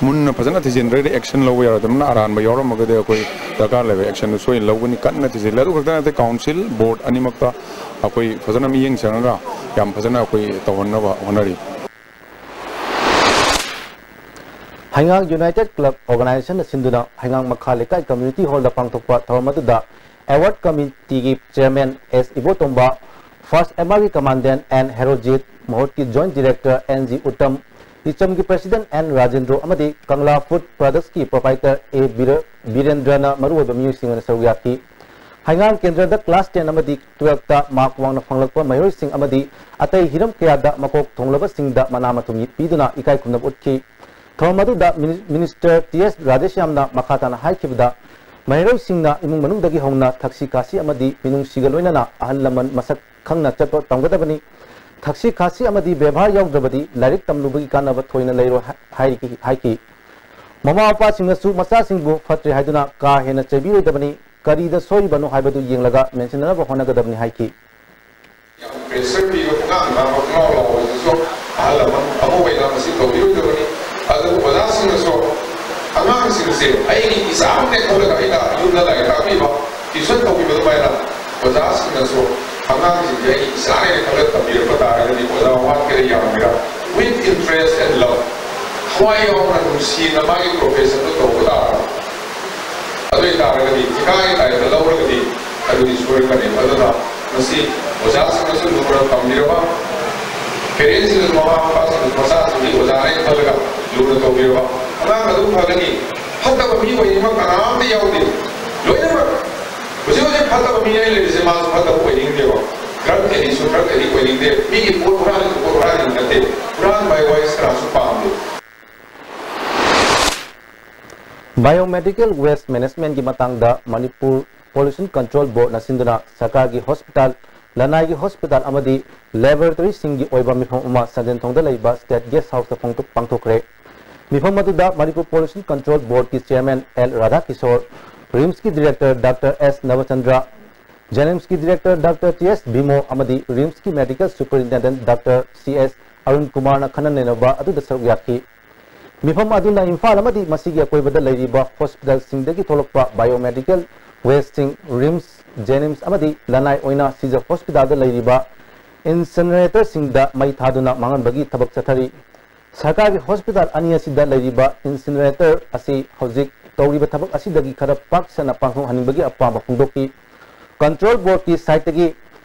ꯃꯨꯟꯅ ꯐꯖꯅ ꯊꯤꯖꯤꯟꯗ꯭ꯔꯗꯤ action ꯂꯧꯕ ꯌꯥꯔꯣꯏꯗꯕꯅꯤꯅ ꯑꯔꯥꯟꯕ ꯌꯥꯎꯔꯝꯃꯒꯗꯤ ꯑꯩꯈꯣꯏ ꯗꯔꯀꯥꯔ ꯂꯩꯕ actionꯗꯨ ꯁꯣꯏꯗꯅ ꯂꯧꯒꯅꯤ꯫ ꯀꯟꯅ ꯊꯤꯖꯤꯜꯂꯦ꯫ ꯑꯗꯨ ꯈꯛꯇ ꯅꯠꯇꯦ, council board ꯑꯅꯤꯃꯛꯇ ꯑꯩꯈꯣꯏ ꯐꯖꯅ ꯃꯤꯠꯌꯦꯡ ꯆꯪꯉꯒ ꯌꯥꯝ ꯐꯖꯅ ꯑꯩꯈꯣꯏ ꯇꯧꯍꯟꯅꯕ ꯍꯣꯠꯅꯔꯤ꯫ ꯍꯩꯉꯥꯡ United Club Organisationꯅ ꯁꯤꯟꯗꯨꯅ ꯍꯩꯉꯥꯡ ꯃꯈꯥ ꯂꯩꯀꯥꯏ community hallꯗ ꯄꯥꯡꯊꯣꯛꯄ ꯊꯧꯔꯝ ꯑꯗꯨꯗ award committeeꯒꯤ chairman S ꯏꯕꯣꯇꯣꯝꯕ, first MRꯒꯤ commandant N Herojit, ꯃꯍꯨꯠꯀꯤ joint director N G Uttam, ꯏꯆꯝꯒꯤ president N Rajendro ꯑꯃꯗꯤ ꯀꯪꯂꯥ Food Productsꯀꯤ proprietor A ꯕꯤꯔ-, ꯕꯤꯔꯦꯟꯗ꯭ꯔꯅ ꯃꯔꯨꯑꯣꯏꯕ ꯃꯤꯑꯣꯏꯁꯤꯡ ꯑꯣꯏꯅ ꯁꯔꯨꯛ ꯌꯥꯈꯤ꯫ ꯍꯩꯉꯥꯡ ꯀꯦꯟꯗ꯭ꯔꯗ class ten ꯑꯃꯗꯤ twelveꯇ mark ꯋꯥꯡꯅ ꯐꯪꯂꯛꯄ ꯃꯍꯩꯔꯣꯏꯁꯤꯡ ꯑꯃꯗꯤ ꯑꯇꯩ ꯍꯤꯔꯝ ꯀꯌꯥꯗ ꯃꯀꯣꯛ ꯊꯣꯡꯂꯕꯁꯤꯡꯗ ꯃꯅꯥ ꯃꯊꯨꯝ ꯄꯤꯗꯨꯅ ꯏꯀꯥꯏ ꯈꯨꯝꯅꯕ ꯎꯠꯈꯤ꯫ ꯊꯧꯔꯝ ꯑꯗꯨꯗ ꯃꯤꯅꯤ-, minister T S ꯔꯥꯙꯦꯁ꯭ꯌꯥꯝꯅ ꯃꯈꯥ ꯇꯥꯅ ꯍꯥꯏꯈꯤꯕꯗ, ꯃꯍꯩꯔꯣꯏꯁꯤꯡꯅ ꯏꯃꯨꯡ ꯃꯅꯨꯡꯗꯒꯤ ꯍꯧꯅ ꯊꯛꯁꯤ ꯈꯥꯁꯤ ꯑꯃꯗꯤ ꯃꯤꯅꯨꯡꯁꯤꯒ ꯂꯣꯏꯅꯅ ꯑꯍꯜ ꯂꯃꯟ ꯃꯁꯛ ꯈꯪꯅ ꯆꯠꯄ ꯇꯝꯒꯗꯕꯅꯤ꯫ ꯊꯛꯁꯤ ꯈꯥꯁꯤ ꯑꯃꯗꯤ ꯕꯦꯕꯥꯔ ꯌꯥꯎꯗ꯭ꯔꯕꯗꯤ ꯂꯥꯏꯔꯤꯛ ꯇꯝꯂꯨꯕꯒꯤ ꯀꯥꯟꯅꯕ ꯊꯣꯏꯅ ꯂꯩꯔꯣꯏ ꯍꯥꯏ-, ꯍꯥꯏꯔꯤ-, ꯍꯥꯏꯈꯤ꯫ ꯃꯃꯥ ꯃꯄꯥꯁꯤꯡꯅꯁꯨ ꯃꯆꯥꯁꯤꯡꯕꯨ ꯐꯠꯇ꯭ꯔꯦ ꯍꯥꯏꯗꯨꯅ ꯀꯥ ꯍꯦꯟꯅ ꯆꯩꯕꯤꯔꯣꯏꯗꯕꯅꯤ꯫ ꯀꯔꯤꯗ ꯁꯣꯏꯔꯤꯕꯅꯣ ꯍꯥꯏꯕꯗꯨ ꯌꯦꯡꯂꯒ ꯃꯦꯟꯁꯤꯟꯅꯅꯕ ꯍꯣꯠꯅꯒꯗꯕꯅꯤ ꯍꯥꯏꯈꯤ꯫ ꯌꯥꯝ pressure ꯄꯤꯕ, ꯄꯨꯡꯉꯥꯡ ꯉꯥꯡꯕ, ꯄꯨꯡꯂꯥꯎ ꯂꯥꯎꯕꯁꯤꯁꯨ ꯑꯍꯜ ꯂꯃꯟ ꯑꯃ ꯑꯣꯏꯅ ꯃꯁꯤ ꯇꯧꯕꯤꯔꯣꯏꯗꯕꯅꯤ꯫ ꯑꯗꯨꯒ ꯑꯣꯖꯥꯁꯤꯡꯅꯁꯨ ꯑꯉꯥꯡꯁꯤꯡꯁꯦ ꯑꯩꯒꯤ ꯏꯆꯥꯃꯛꯅꯦ ꯈꯜꯂꯒ ꯑꯩꯅ ꯌꯨꯝꯗ ꯂꯥꯏꯔꯤꯛ ꯇꯥꯛꯄꯤꯕ, tuition ꯇꯧꯕꯤꯕ ꯑꯗꯨꯃꯥꯏꯅ ꯑꯣꯖꯥꯁꯤꯡꯅꯁꯨ ꯑꯉꯥꯡꯁꯤꯡꯁꯦ ꯑꯩꯒꯤ ꯏꯆꯥꯅꯦꯅ ꯈꯜꯂꯒ ꯇꯝꯕꯤꯔꯛꯄ ꯇꯥꯔꯒꯗꯤ ꯑꯣꯖꯥ ꯋꯥꯠꯀꯦꯔꯥ ꯌꯥꯝꯒꯦꯔꯥ, with interest and love, ꯊꯋꯥꯏ ꯌꯥꯎꯅ ꯅꯨꯡꯁꯤꯅ ꯃꯥꯒꯤ professionꯗꯨ ꯇꯧꯕ ꯇꯥꯔꯒ, ꯑꯗꯨ ꯑꯣꯏ ꯇꯥꯔꯒꯗꯤ ꯊꯤꯀꯥꯒꯤ typeꯇ ꯂꯧꯔꯒꯗꯤ ꯑꯗꯨꯗꯤ ꯁꯣꯏꯔꯛꯀꯅꯤ꯫ ꯑꯗꯨꯅ ꯃꯁꯤ ꯑꯣꯖꯥꯁꯤꯡꯅꯁꯨ ꯂꯨꯅ ꯇꯝꯕꯤꯔꯕ, parentsꯁꯤꯡꯅꯁꯨ, ꯃꯃꯥ ꯃꯄꯥꯁꯤꯡꯅꯁꯨ ꯃꯆꯥꯁꯤꯡꯁꯤ ꯑꯣꯖꯥꯅꯦ ꯈꯜꯂꯒ ꯂꯨꯅ ꯇꯧꯕꯤꯔꯕ, ꯑꯉꯥꯡ ꯑꯗꯨ ꯐꯒꯅꯤ, ꯐꯠꯇꯕ ꯃꯤ ꯑꯣꯏꯅꯤꯡꯕ ꯀꯅꯥꯝꯇ ꯌꯥꯎꯗꯦ꯫ ꯂꯣꯏꯅꯃꯛ ꯍꯧꯖꯤꯛ ꯍꯧꯖꯤꯛ ꯐꯠꯇꯕ ꯃꯤ ꯑꯩ ꯂꯩꯔꯤꯁꯦ, ꯃꯥꯁꯨ ꯐꯠꯇꯕ ꯑꯣꯏꯅꯤꯡꯗꯦꯕ꯫ ꯗ꯭ꯔꯒ ꯑꯦꯗꯤꯛꯁꯨ ꯗ꯭ꯔꯒ ꯑꯦꯗꯤꯛ ꯑꯣꯏꯅꯤꯡꯗꯦ, ꯃꯤꯒꯤ ꯄꯣꯠ ꯍꯨꯔꯥꯜꯂꯤꯁꯨ ꯄꯣꯠ ꯍꯨꯔꯥꯜꯂꯤꯁꯨ ꯅꯠꯇꯦ꯫ ꯍꯨꯔꯥꯟꯕ ꯍꯥꯏ ꯋꯥꯍꯩ ꯀꯅꯥꯁꯨ ꯄꯥꯝꯗꯦ꯫ Biomedical waste managementꯀꯤ ꯃꯇꯥꯡꯗ ꯃꯅꯤꯄꯨꯔ Pollution Control Boardꯅ ꯁꯤꯟꯗꯨꯅ ꯁꯔꯀꯥꯔꯒꯤ ꯍꯣꯁꯄꯤꯇꯥꯜ, ꯂꯅꯥꯏꯒꯤ ꯍꯣꯁꯄꯤꯇꯥꯜ ꯑꯃꯗꯤ ꯂꯦꯕꯣꯔꯦꯇꯣꯔꯤꯁꯤꯡꯒꯤ ꯑꯣꯏꯕ ꯃꯤꯐꯝ ꯑꯃ ꯁꯟꯖꯦꯟꯊꯣꯡꯗ ꯂꯩꯕ ꯁ꯭ꯇꯦꯠ ꯒꯦꯁ ꯍꯥꯎꯁꯇ ꯄꯥꯡꯊꯣꯛ-, ꯄꯥꯡꯊꯣꯛꯈ꯭ꯔꯦ꯫ ꯃꯤꯐꯝ ꯑꯗꯨꯗ ꯃꯅꯤꯄꯨꯔ Pollution Control Boardꯀꯤ ꯆꯤꯌꯔꯃꯦꯟ ꯑꯦꯜ ꯔꯥꯙꯥꯀꯤꯁꯣꯔ, ꯔꯤꯝꯁꯀꯤ ꯗꯤꯔꯦꯛꯇꯔ ꯗꯥꯛꯇꯔ ꯑꯦꯁ ꯅꯕꯆꯟꯗ꯭ꯔ, ꯖꯦꯅꯤꯝꯁꯀꯤ director doctor T S Bimo ꯑꯃꯗꯤ ꯔꯤꯝꯁꯀꯤ medical superintendent doctor C S Arun ꯀꯨꯃꯥꯔꯅ ꯈꯟꯅ ꯅꯩꯅꯕ ꯑꯗꯨꯗ ꯁꯔꯨꯛ ꯌꯥꯈꯤ꯫ ꯃꯤꯐꯝ ꯑꯗꯨꯅ ꯏꯝꯐꯥꯜ ꯑꯃꯗꯤ ꯃꯁꯤꯒꯤ ꯑꯀꯣꯏꯕꯗ ꯂꯩꯔꯤꯕ ꯍꯣꯁꯄꯤꯇꯥꯜꯁꯤꯡꯗꯒꯤ ꯊꯣꯛꯂꯛꯄ biomedical wasteꯁꯤꯡ ꯔꯤꯝꯁ, ꯖꯦꯅꯤꯝꯁ ꯑꯃꯗꯤ ꯂꯅꯥꯏ ꯑꯣꯏꯅ ꯁꯤꯖ ꯍꯣꯁꯄꯤꯇꯥꯜꯗ ꯂꯩꯔꯤꯕ ꯏꯟꯁꯤꯅꯔꯦꯇꯔꯁꯤꯡꯗ ꯃꯩ ꯊꯥꯗꯨꯅ ꯃꯥꯡꯍꯟꯕꯒꯤ ꯊꯕꯛ ꯆꯠꯊꯔꯤ꯫ ꯁꯔꯀꯥꯔꯒꯤ ꯍꯣꯁꯄꯤꯇꯥꯜ ꯑꯅꯤ ꯑꯁꯤꯗ ꯂꯩꯔꯤꯕ ꯏꯟꯁꯤꯅꯔꯦꯇꯔ ꯑꯁꯤ ꯍꯧꯖꯤꯛ ꯇꯧꯔꯤꯕ ꯊꯕꯛ ꯑꯁꯤꯗꯒꯤ ꯈꯔ ꯄꯥꯛ ꯁꯟꯅ ꯄꯥꯡꯊꯣꯛꯍꯟꯅꯤꯡꯕꯒꯤ ꯑꯄꯥꯝꯕ ꯐꯣꯡꯗꯣꯛꯈꯤ꯫ ꯀꯟꯇ꯭ꯔꯣꯜ ꯕꯣꯔꯗꯀꯤ ꯁꯥꯏꯠꯇꯒꯤ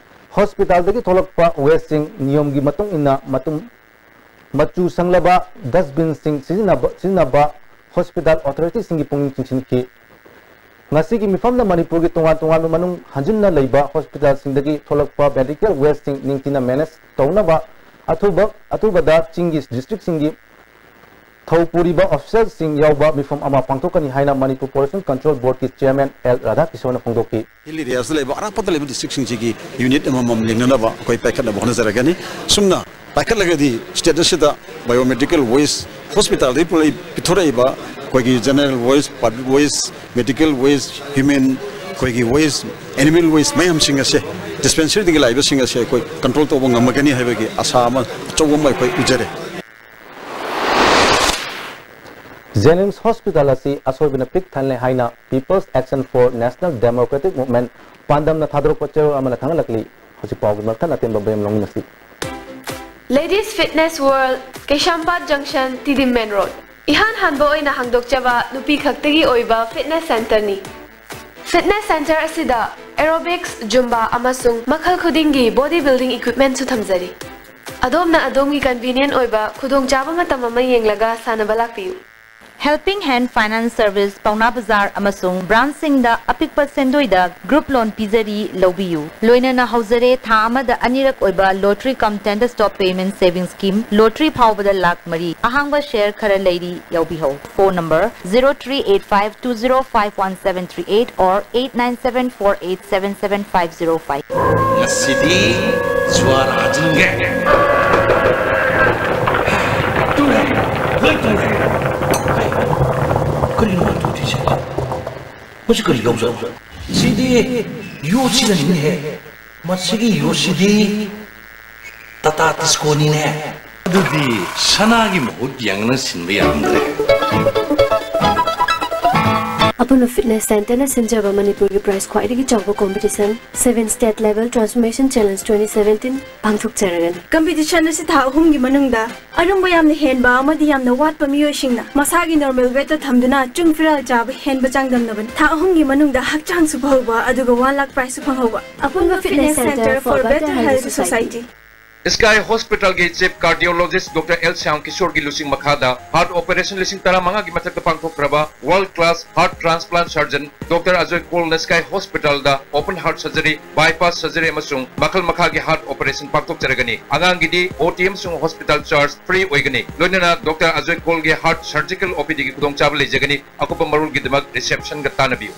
ꯍꯣꯁꯄꯤꯇꯥꯜꯗꯒꯤ ꯊꯣꯛꯂꯛꯄ ꯋꯦꯁꯁꯤꯡ ꯅꯤꯌꯣꯝꯒꯤ ꯃꯇꯨꯡ ꯏꯟꯅ ꯃꯇꯨꯡ ꯃꯆꯨ ꯁꯪꯂꯕ ꯗꯁꯕꯤꯟꯁꯤꯡ ꯁꯤꯖꯤꯟꯅꯕ, ꯁꯤꯖꯤꯟꯅꯕ ꯍꯣꯁꯄꯤꯇꯥꯜ ꯑꯣꯊꯣꯔꯤꯇꯤꯁꯤꯡꯒꯤ ꯄꯨꯛꯅꯤꯡ ꯆꯤꯡꯁꯤꯟꯈꯤ꯫ ꯉꯁꯤꯒꯤ ꯃꯤꯐꯝꯗ ꯃꯅꯤꯄꯨꯔꯒꯤ ꯇꯣꯉꯥꯟ ꯇꯣꯉꯥꯟꯕ ꯃꯅꯨꯡ ꯍꯟꯖꯤꯟꯅ ꯂꯩꯕ ꯍꯣꯁꯄꯤꯇꯥꯜꯁꯤꯡꯗꯒꯤ ꯊꯣꯛꯂꯛꯄ ꯃꯦꯗꯤꯀꯦꯜ ꯋꯦꯁꯁꯤꯡ ꯅꯤꯡꯊꯤꯅ ꯃꯦꯅꯦꯖ ꯇꯧꯅꯕ ꯑꯊꯨꯕ, ꯑꯊꯨꯕꯗ ꯆꯤꯡꯒꯤ ꯗꯤꯁꯇ꯭ꯔꯤꯛꯁꯤꯡꯒꯤ ꯊꯧ ꯄꯨꯔꯤꯕ ꯑꯣꯐꯤꯁꯔꯁꯤꯡ ꯌꯥꯎꯕ ꯃꯤꯐꯝ ꯑꯃ ꯄꯥꯡꯊꯣꯛꯀꯅꯤ ꯍꯥꯏꯅ ꯃꯅꯤꯄꯨꯔ ꯄꯣꯂꯨꯁꯟ ꯀꯟꯇ꯭ꯔꯣꯜ ꯕꯣꯔꯗꯀꯤ ꯆꯤꯌꯔꯃꯦꯟ ꯑꯦꯜ ꯔꯥꯙꯥꯀꯤꯁꯣꯔꯅ ꯐꯣꯡꯗꯣꯛꯈꯤ꯫ ꯍꯤꯜ ꯑꯦꯔꯤꯌꯥꯁꯇ ꯂꯩꯕ ꯑꯔꯥꯞꯄꯗ ꯂꯩꯕ ꯗꯤꯁꯇ꯭ꯔꯤꯛꯁꯤꯡꯁꯤꯒꯤ ꯌꯨꯅꯤꯠ ꯑꯃꯃꯝ ꯂꯤꯡꯅꯅꯕ ꯑꯩꯈꯣꯏ ꯄꯥꯏꯈꯠꯅꯕ ꯍꯣꯠꯅꯖꯔꯛꯀꯅꯤ꯫ ꯁꯨꯝꯅ ꯄꯥꯏꯈꯠꯂꯒꯗꯤ ꯁ꯭ꯇꯦꯠ ꯑꯁꯤꯗ ꯕꯥꯏꯑꯣꯃꯦꯗꯤꯀꯦꯜ ꯋꯦꯁ, ꯍꯣꯁꯄꯤꯇꯥꯜꯗꯒꯤ ꯄꯨꯔꯛꯏ-, ꯄꯤꯊꯣꯔꯛꯏꯕ ꯑꯩꯈꯣꯏꯒꯤ general waste, public waste, medical waste, human, ꯑꯩꯈꯣꯏꯒꯤ ꯋꯦꯁ, ꯑꯦꯅꯤꯃꯦꯜ ꯋꯦꯁ ꯃꯌꯥꯝꯁꯤꯡ ꯑꯁꯦ, ꯗꯤꯁꯄꯦꯟꯁꯔꯤꯗꯒꯤ ꯂꯥꯛꯏꯕꯁꯤꯡ ꯑꯁꯦ ꯑꯩꯈꯣꯏ ꯀꯟꯇ꯭ꯔꯣꯜ ꯇꯧꯕ ꯉꯝꯃꯒꯅꯤ ꯍꯥꯏꯕꯒꯤ ꯑꯁꯥ ꯑꯃ ꯑꯆꯧꯕ ꯑꯃ ꯑꯩꯈꯣꯏ ꯎꯖꯔꯦ꯫ ꯖꯦꯅꯤꯝꯁ ꯍꯣꯁꯄꯤꯇꯥꯜ ꯑꯁꯤ ꯑꯁꯣꯏꯕꯅ ꯄꯤꯛ ꯊꯜꯂꯦ ꯍꯥꯏꯅ People's Action for National Democratic Movement ꯄꯥꯟꯗꯝꯅ ꯊꯥꯗꯣꯔꯛꯄ ꯆꯦꯔꯣꯜ ꯑꯃꯅ ꯈꯪꯍꯜꯂꯛꯂꯤ꯫ ꯍꯧꯖꯤꯛ ꯄꯥꯎꯒꯤ ꯃꯔꯛ ꯊꯠꯅ ꯑꯇꯦꯟꯕ ꯃꯌꯥꯝ ꯂꯧꯃꯤꯟꯅꯁꯤ꯫ Ladies Fitness World, ꯀꯩꯁꯥꯝꯄꯥꯠ ꯖꯪꯁꯟ, ꯇꯤꯗꯤꯝ ꯃꯦꯟ ꯔꯣꯗ꯫ ꯏꯍꯥꯟ ꯍꯥꯟꯕ ꯑꯣꯏꯅ ꯍꯥꯡꯗꯣꯛꯆꯕ ꯅꯨꯄꯤ ꯈꯛꯇꯒꯤ ꯑꯣꯏꯕ ꯐꯤꯠꯅꯦꯁ ꯁꯦꯟꯇꯔꯅꯤ꯫ ꯐꯤꯠꯅꯦꯁ ꯁꯦꯟꯇꯔ ꯑꯁꯤꯗ ꯑꯦꯔꯣꯕꯤꯛꯁ, ꯖꯨꯝꯕꯥ ꯑꯃꯁꯨꯡ ꯃꯈꯜ ꯈꯨꯗꯤꯡꯒꯤ ꯕꯣꯗꯤ ꯕꯤꯜꯗꯤꯡ ꯏꯀ꯭ꯋꯤꯞꯃꯦꯟꯠꯁꯨ ꯊꯝꯖꯔꯤ꯫ ꯑꯗꯣꯝꯅ ꯑꯗꯣꯝꯒꯤ ꯀꯟꯚꯤꯅꯤꯌꯦꯟꯠ ꯑꯣꯏꯕ ꯈꯨꯗꯣꯡꯆꯥꯕ ꯃꯇꯝ ꯑꯃ ꯌꯦꯡꯂꯒ ꯁꯥꯟꯅꯕ ꯂꯥꯛꯄꯤꯌꯨ꯫ Helping Hand Finance Service, ꯄꯥꯎꯅꯥ ꯕꯖꯥꯔ ꯑꯃꯁꯨꯡ branchꯁꯤꯡꯗ ꯑꯄꯤꯛꯄ ꯁꯦꯟꯗꯣꯏꯗ group loan ꯄꯤꯖꯔꯤ, ꯂꯧꯕꯤꯌꯨ꯫ ꯂꯣꯏꯅꯅ ꯍꯧꯖꯔꯦ ꯊꯥ ꯑꯃꯗ ꯑꯅꯤꯔꯛ ꯑꯣꯏꯕ lottery cum tender stop payment savings scheme, lottery ꯐꯥꯎꯕꯗ ꯂꯥꯈ ꯃꯔꯤ꯫ ꯑꯍꯥꯡꯕ share ꯈꯔ ꯂꯩꯔꯤ, ꯌꯥꯎꯕꯤꯍꯧ꯫ Phone number zero three eight five two zero five one seven three eight or eight nine seven four eight seven seven five zero five꯫ ꯉꯁꯤꯗꯤ ꯖ꯭ꯋꯥꯔ ꯍꯥꯖꯤꯟꯒꯦ꯫ ꯇꯨꯔꯦ, ꯂꯣꯏ ꯇꯨꯔꯦ꯫ ꯀꯔꯤꯅꯣ ꯃꯥ ꯇꯧꯗꯣꯏꯁꯦ? ꯃꯁꯤ ꯀꯔꯤ ꯌꯥꯎꯖꯥꯠꯅꯣ? ꯁꯤꯗꯤ ꯌꯣꯠꯁꯤꯅꯅꯤꯅꯦꯍꯦ꯫ ꯃꯁꯤꯒꯤ ꯌꯣꯠꯁꯤꯗꯤ ꯇꯥꯇꯥ ꯇꯤꯁꯀꯣꯅꯤꯅꯦ꯫ ꯑꯗꯨꯗꯤ ꯁꯅꯥꯒꯤ ꯃꯍꯨꯠ ꯌꯥꯡꯅ ꯁꯤꯟꯕ ꯌꯥꯔꯝꯗ꯭ꯔꯦ꯫ ꯑꯄꯨꯟꯕ Fitness Centerꯅ ꯁꯤꯟꯖꯕ ꯃꯅꯤꯄꯨꯔꯒꯤ prize ꯈ꯭ꯋꯥꯏꯗꯒꯤ ꯆꯥꯎꯕ competition Seven State Level Transformation Challenge twenty seventeen ꯄꯥꯡꯊꯣꯛꯆꯔꯒꯅꯤ꯫ Competition ꯑꯁꯤ ꯊꯥ ꯑꯍꯨꯝꯒꯤ ꯃꯅꯨꯡꯗ ꯑꯔꯨꯝꯕ ꯌꯥꯝꯅ ꯍꯦꯟꯕ ꯑꯃꯗꯤ ꯌꯥꯝꯅ ꯋꯥꯠꯄ ꯃꯤꯑꯣꯏꯁꯤꯡꯅ ꯃꯁꯥꯒꯤ normal weightꯇ ꯊꯝꯗꯨꯅ ꯆꯨꯡ ꯐꯤꯔꯥꯜ ꯆꯥꯕ ꯍꯦꯟꯕ ꯆꯥꯡꯗꯝꯅꯕꯅꯤ꯫ ꯊꯥ ꯑꯍꯨꯝꯒꯤ ꯃꯅꯨꯡꯗ ꯍꯛꯆꯥꯡꯁꯨ ꯐꯍꯧꯕ ꯑꯗꯨꯒ one lakh prizeꯁꯨ ꯐꯪꯍꯧꯕ꯫ ꯑꯄꯨꯟꯕ Fitness Center for Better Healthy Society꯫ Sky Hospitalꯒꯤ Chief Cardiologist Doctor L Shyam ꯀꯤꯁꯣꯔꯒꯤ ꯂꯨꯆꯤꯡ ꯃꯈꯥꯗ heart operation ꯂꯤꯁꯤꯡ ꯇꯔꯥꯃꯉꯥꯒꯤ ꯃꯊꯛꯇ ꯄꯥꯡꯊꯣꯛꯈ꯭ꯔꯕ world class heart transplant surgeon Doctor Ajoy ꯀꯣꯜꯅ Sky Hospitalꯗ open heart surgery, bypass surgery ꯑꯃꯁꯨꯡ ꯃꯈꯜ ꯃꯈꯥꯒꯤ heart operation ꯄꯥꯡꯊꯣꯛꯆꯔꯒꯅꯤ꯫ ꯑꯉꯥꯡꯒꯤꯗꯤ OT ꯑꯃꯁꯨꯡ hospital charge free ꯑꯣꯏꯒꯅꯤ꯫ ꯂꯣꯏꯅꯅ Doctor Ajoy ꯀꯣꯜꯒꯤ heart surgical OPDꯒꯤ ꯈꯨꯗꯣꯡꯆꯥꯕ ꯂꯩꯖꯒꯅꯤ꯫ ꯑꯀꯨꯞꯄ ꯃꯔꯣꯜꯒꯤꯗꯃꯛ receptionꯒ ꯇꯥꯟꯅꯕꯤꯌꯨ꯫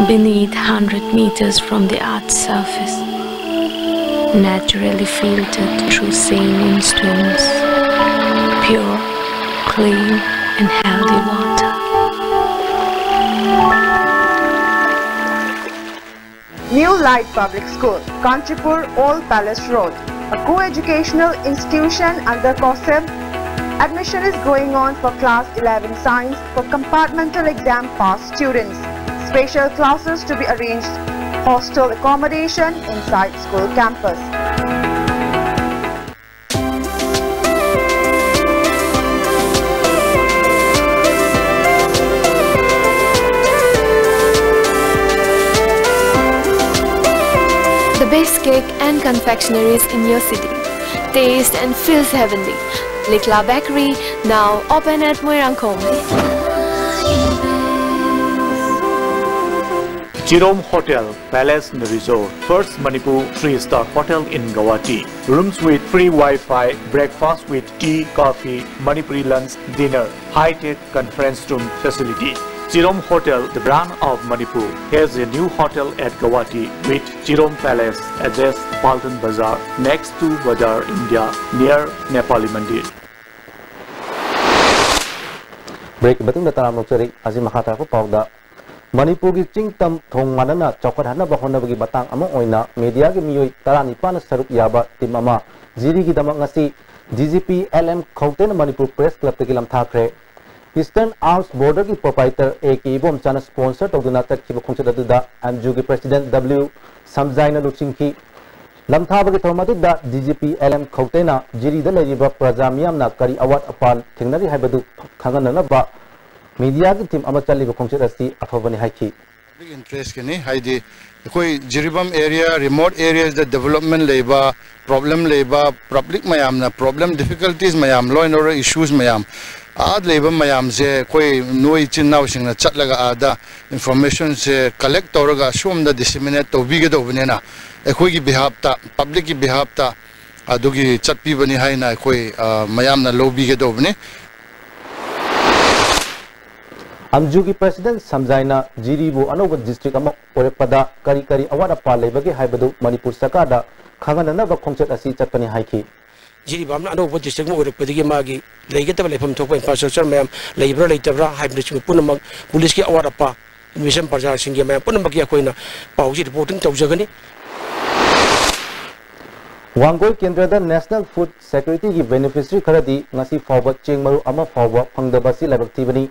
Beneath hundred meters from the earth's surface, naturally filtered through saline streams, pure, clean, and healthy water. New Light Public School, Kanchipur, Old Palace Road, a co-educational institution under COSEB. Admission is going on for class eleven science for compartmental exam pass students. Special classes to be arranged. Hostel accommodation inside school campus. The best cake and confectionaries in your city. Taste and feels heavenly. Likla Bakery, now open at Moirangkhom. Chirom Hotel, Palace and Resort, first Manipur three-star hotel in Guwahati. Rooms with free Wi-Fi, breakfast with tea, coffee, Manipuri lunch, dinner, high-tech conference room facility. Chirom Hotel, the brand of Manipur, has a new hotel at Guwahati with Chirom Palace, address Paltan Bazar, next to Bazar India, near Nepali Mandir. Break ꯃꯇꯨꯡꯗ ꯇꯔꯥꯝꯅ ꯑꯣꯛꯆꯔꯤ꯫ ꯑꯁꯤ ꯃꯈꯥ ꯇꯥꯔꯛꯄ ꯄꯥꯎꯗ, ꯃꯅꯤꯄꯨꯔꯒꯤ ꯆꯤꯡ ꯇꯝ ꯊꯣꯡ ꯃꯥꯟꯅꯅ ꯆꯥꯎꯈꯠꯍꯟꯅꯕ ꯍꯣꯠꯅꯕꯒꯤ ꯃꯇꯥꯡ ꯑꯃ ꯑꯣꯏꯅ ꯃꯦꯗꯤꯌꯥꯒꯤ ꯃꯤꯑꯣꯏ ꯇꯔꯥꯅꯤꯄꯥꯟꯅ ꯁꯔꯨꯛ ꯌꯥꯕ ꯇꯤꯝ ꯑꯃ ꯖꯤꯔꯤꯒꯤꯗꯃꯛ ꯉꯁꯤ D G P L M ꯈꯧꯇꯦꯅ ꯃꯅꯤꯄꯨꯔ ꯄ꯭ꯔꯦꯁ ꯀ꯭ꯂꯕꯇꯒꯤ ꯂꯝꯊꯥꯈ꯭ꯔꯦ꯫ ꯏꯁꯇꯔꯟ ꯑꯥꯔꯝꯁ ꯕꯣꯔꯗꯔꯒꯤ ꯄ꯭ꯔꯣꯄꯥꯏꯇꯔ ꯑꯦ ꯀꯦ ꯏꯕꯣꯝꯆꯥꯅ ꯁ꯭ꯄꯣꯟꯁꯔ ꯇꯧꯗꯨꯅ ꯆꯠꯈꯤꯕ ꯈꯣꯡꯆꯠ ꯑꯗꯨꯗ ꯑꯦꯝꯖꯨꯒꯤ ꯄ꯭ꯔꯦꯁꯤꯗꯦꯟꯠ ꯗꯕ꯭ꯂꯤꯎ ꯁꯝꯖꯥꯏꯅ ꯂꯨꯆꯤꯡꯈꯤ꯫ ꯂꯝꯊꯥꯕꯒꯤ ꯊꯧꯔꯝ ꯑꯗꯨꯗ ꯗꯤ ꯖꯤ ꯄꯤ ꯑꯦꯜ ꯑꯦꯝ ꯈꯧꯇꯦꯅ ꯖꯤꯔꯤꯗ ꯂꯩꯔꯤꯕ ꯄ꯭ꯔꯖꯥ ꯃꯤꯌꯥꯝꯅ ꯀꯔꯤ ꯑꯋꯥꯠ ꯑꯄꯥ ꯊꯦꯡꯅꯔꯤ ꯍꯥꯏꯕꯗꯨ ꯈꯪꯍꯟꯅꯅꯕ ꯃꯦꯗꯤꯌꯥꯒꯤ ꯇꯤꯝ ꯑꯃ ꯆꯠꯂꯤꯕ ꯈꯣꯡꯆꯠ ꯑꯁꯤ ꯑꯐꯕꯅꯤ ꯍꯥꯏꯈꯤ꯫ ꯄꯕ꯭ꯂꯤꯛ ꯏꯟꯇꯔꯦꯁꯀꯤꯅꯤ, ꯍꯥꯏꯗꯤ ꯑꯩꯈꯣꯏ ꯖꯤꯔꯤꯕꯥꯝ ꯑꯦꯔꯤꯌꯥ, ꯔꯤꯃꯣꯠ ꯑꯦꯔꯤꯌꯥꯁꯗ ꯗꯤꯕꯦꯂꯞꯃꯦꯟ ꯂꯩꯕ, ꯄ꯭ꯔꯣꯕ꯭ꯂꯦꯝ ꯂꯩꯕ, ꯄꯕ꯭ꯂꯤꯛ ꯃꯌꯥꯝꯅ ꯄ꯭ꯔꯣꯕ꯭ꯂꯦꯝ, ꯗꯤꯐꯤꯀꯜꯇꯤꯁ ꯃꯌꯥꯝ, ꯂꯣ ꯑꯦꯟ ꯑꯣꯔꯗꯔ ꯏꯁꯨꯁ ꯃꯌꯥꯝ, ꯑꯥꯗ ꯂꯩꯕ ꯃꯌꯥꯝꯁꯦ ꯑꯩꯈꯣꯏ ꯅꯣꯏ ꯏꯆꯤꯟ ꯏꯅꯥꯎꯁꯤꯡꯅ ꯆꯠꯂꯒ ꯑꯥꯗ ꯏꯟꯐꯣꯔꯃꯦꯁꯟꯁꯦ ꯀꯂꯦꯛ ꯇꯧꯔꯒ ꯑꯁꯣꯝꯗ ꯗꯤꯁꯤꯃꯤꯅꯦꯠ ꯇꯧꯕꯤꯒꯗꯧꯕꯅꯤꯅ, ꯑꯩꯈꯣꯏꯒꯤ ꯕꯤꯍꯥꯞꯇ, ꯄꯕ꯭ꯂꯤꯛꯀꯤ ꯕꯤꯍꯥꯞꯇ ꯑꯗꯨꯒꯤ ꯆꯠꯄꯤꯕꯅꯤ ꯍꯥꯏꯅ ꯑꯩꯈꯣꯏ, ꯑ, ꯃꯌꯥꯝꯅ ꯂꯧꯕꯤꯒꯗꯧꯕꯅꯤ꯫ ꯑꯦꯝꯖꯨꯒꯤ ꯄ꯭ꯔꯦꯁꯤꯗꯦꯟꯠ ꯁꯝꯖꯥꯏꯅ ꯖꯤꯔꯤꯕꯨ ꯑꯅꯧꯕ ꯗꯤꯁꯇ꯭ꯔꯤꯛ ꯑꯃ ꯑꯣꯏꯔꯛꯄꯗ ꯀꯔꯤ ꯀꯔꯤ ꯑꯋꯥꯠ ꯑꯄꯥ ꯂꯩꯕꯒꯦ ꯍꯥꯏꯕꯗꯨ ꯃꯅꯤꯄꯨꯔ ꯁꯔꯀꯥꯔꯗ ꯈꯪꯍꯟꯅꯅꯕ ꯈꯣꯡꯆꯠ ꯑꯁꯤ ꯆꯠꯄꯅꯤ ꯍꯥꯏꯈꯤ꯫ ꯖꯤꯔꯤꯕꯥꯝꯅ ꯑꯅꯧꯕ ꯗꯤꯁꯇ꯭ꯔꯤꯛ ꯑꯃ ꯑꯣꯏꯔꯛꯄꯗꯒꯤ ꯃꯥꯒꯤ ꯂꯩꯒꯗꯕ ꯂꯩꯐꯝ ꯊꯣꯛꯄ ꯏꯟꯐ꯭ꯔꯥꯁ꯭ꯇ꯭ꯔꯛꯆꯔ ꯃꯌꯥꯝ ꯂꯩꯕ꯭ꯔꯥ ꯂꯩꯇꯕ꯭ꯔꯥ ꯍꯥꯏꯕꯅꯆꯤꯡꯕ ꯄꯨꯝꯅꯃꯛ, ꯄꯨꯂꯤꯁꯀꯤ ꯑꯋꯥꯠ ꯑꯄꯥ, ꯃꯤꯁꯝ ꯄ꯭ꯔꯖꯥꯁꯤꯡꯒꯤ ꯃꯌꯥꯝ ꯄꯨꯝꯅꯃꯛꯀꯤ ꯑꯩꯈꯣꯏꯅ ꯄꯥꯎꯁꯤ ꯔꯤꯄꯣꯔꯇꯤꯡ ꯇꯧꯖꯒꯅꯤ꯫ ꯋꯥꯡꯒꯣꯏ ꯀꯦꯟꯗ꯭ꯔꯗ ꯅꯦꯁꯅꯦꯜ ꯐꯨꯗ ꯁꯦꯀ꯭ꯌꯨꯔꯤꯇꯤꯒꯤ ꯕꯦꯅꯤꯐꯤꯁꯔꯤ ꯈꯔꯗꯤ ꯉꯁꯤ ꯐꯥꯎꯕ ꯆꯦꯡ ꯃꯔꯨ ꯑꯃ ꯐꯥꯎꯕ ꯐꯪꯗꯕ ꯑꯁꯤ ꯂꯥꯏꯕꯛ ꯊꯤꯕꯅꯤ꯫